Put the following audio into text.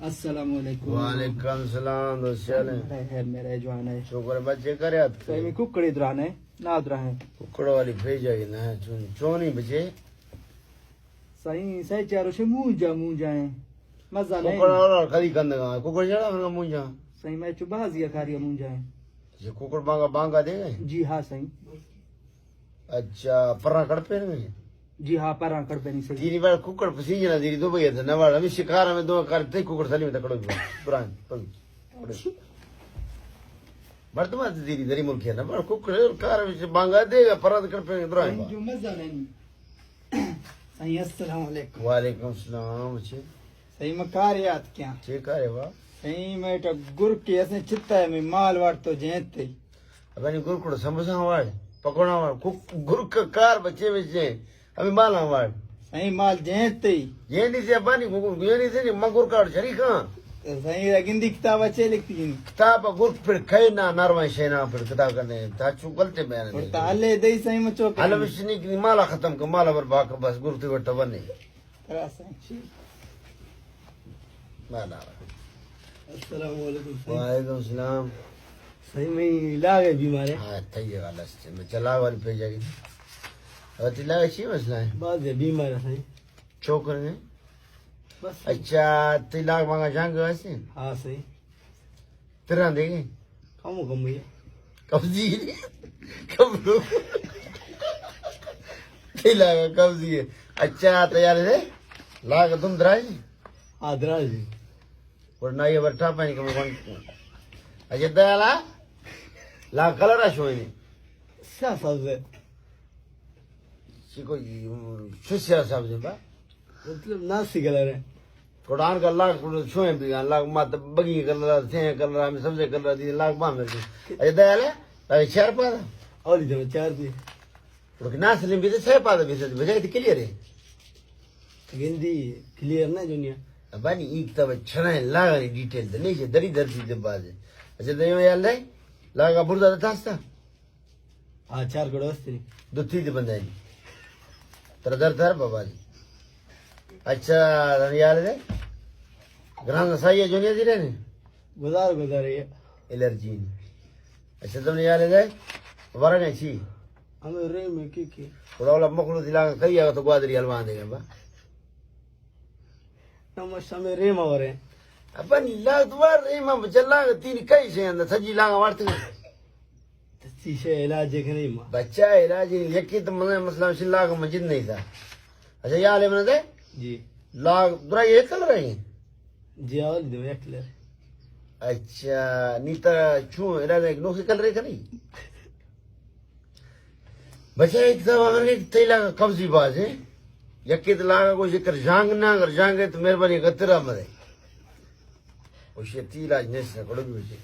السلام علیکم۔ وعلیکم السلام، دوست جان۔ میرے ہے، میرے جوان ہے۔ شکر بچے کرے ات۔ تو میں ککڑی درانے، نہ درانے۔ ککڑ والی بھیجا ہی نہ، چون، چونی بچے۔ سائیں، سائیں چارو سے مونجا، مونجا ہے۔ مزہ نہیں۔ ککڑ والا کدی کندگا، ککڑ جڑا ہم مونجا۔ سائیں، میں چو بازی کاری مونجا ہے۔ یہ ککڑ بانگا، بانگا دے گئے؟ جی ہاں سائیں۔ اچھا، پراں کڑ پہ نہیں؟ جی ہاں، پراں کڑ پہ نہیں سائیں۔ تیری بار ککڑ پسی جنا دیری دو بھائی تھا، نواڑ ہمیں شکار ہمیں دو کر تے ککڑ سلی میں تکڑو بھی۔ پراں، پراں۔ مردم آتے دیری دری ملکی ہے نا، بار ککڑ کار ہمیں بانگا دے گا، پراں کڑ پہ نہیں درائی۔ جو مزہ نہیں۔ سائیں، السلام علیکم۔ وعلیکم السلام، اچھے۔ سائیں، میں کار یاد کیا؟ چے کار ہے وا؟ سائیں، میں ٹا گر کے اسے چتا ہے، میں مال واٹ تو جینتے۔ ابانی گر کڑ سموسا واڑ، پکوڑا واڑ، کو-، گر کا کار بچے بچے، ابھی مال واڑ۔ سائیں، مال جینتے۔ یہ نہیں سے ابانی، یہ نہیں سے، میں گر کارڈ شریک ہاں۔ سائیں، گندی کتاب اچھے لکھتی ہیں۔ کتاب گر پر کھے نا، نروان شینا پر کتاب کرنے، تا چو غلطے بیان اور دے۔ تا لے دے سائیں، مچو کے۔ حالا مشنی کی مالا ختم کر، مالا برباد کر، بس گر تے وٹا بنے۔ ترا سائیں۔ مالا۔ السلام علیکم سائیں۔ وعلیکم السلام۔ سائیں، میں لاغ ہے بیمار ہے۔ ہاں، تھئی ہے والا سے۔ میں چلا والی پہ جاگی۔ اور تی لاغ چی مسئلہ ہے؟ بعض ہے بیمار ہے سائیں۔ چوکر نے؟ بس۔ اچھا، تی لاغ مانگا جانگ واسے؟ ہاں سائیں۔ تران دے گئے؟ کم کم بھیا۔ قبضی۔ کم۔ تی لاغ قبضی ہے۔ اچھا، تیار ہے؟ لاغ تم دراج؟ ہاں، دراج۔ اور نہ یہ برٹا پانی کم کم۔ اچھا، دالا؟ لاغ کلر آ شوئے نے؟ سیاہ سبز ہے۔ چی کو جی، چو سیاہ سبز ہے با؟ مطلب ناسی کلر ہے۔ کڑان کا لاغ کڑو چھوئیں بھی، لاغ مات بگی کلر، سیاہ کلر، ہمیں سبزے کلر دی، لاغ باں میرے۔ اچھا، دالا؟ لاغ چار پادا؟ اولی دو چار دی۔ کڑو کہ ناس لیں بھی تو سہ پادا بھی تو بجائے تو کلیئر ہے۔ گندی کلیئر نہ دنیا۔ ابانی ایک تب چھرائیں لاغ ڈیٹیل دے، نہیں دری دردی دے بازے۔ اچھا، دے یو یال دے؟ لاغ بردا دے تاستا؟ ہاں، چار کڑو ہستی۔ دو تیز بندہ ہے۔ ترا درد ہر بابا جی۔ اچھا، یار دے؟ گران سائیے جو نہیں دی رہنے؟ گزار گزار ہے۔ الرجی۔ اچھا، تم نے یار دے؟ ورگ ہے چی؟ ہمیں رے میں کی کی؟ خدا والا مخلوق دلا کئی آگا تو گوادری حلوان دے گا با۔ نمش ہمیں رے ما ورے۔ اپن لاغ دوار رے ما بچلا تین کئی سے اندر سجی لاغ وارتے۔ تسی شے علاج ہے کہ نہیں ما؟ بچہ علاج ہے، یکی تو مزے مسئلہ مشین لاغ مجد نہیں تھا۔ اچھا، یہ عالم نہ دے؟ جی۔ لاغ درا یہ کلر ہے؟ جی، اول دو یک کلر۔ اچھا، نیتا چون علاج ہے، نوخی کلر ہے کہ نہیں؟ بچہ ایک دفعہ اگر ایک تیلا کا قبضی باز ہے، یکی تو لاغ کو ذکر جانگ نہ، اگر جانگ ہے تو مہربانی اگر تیرا مرے۔ وہ شیتی علاج نہیں سے، کڑو بھی بچے۔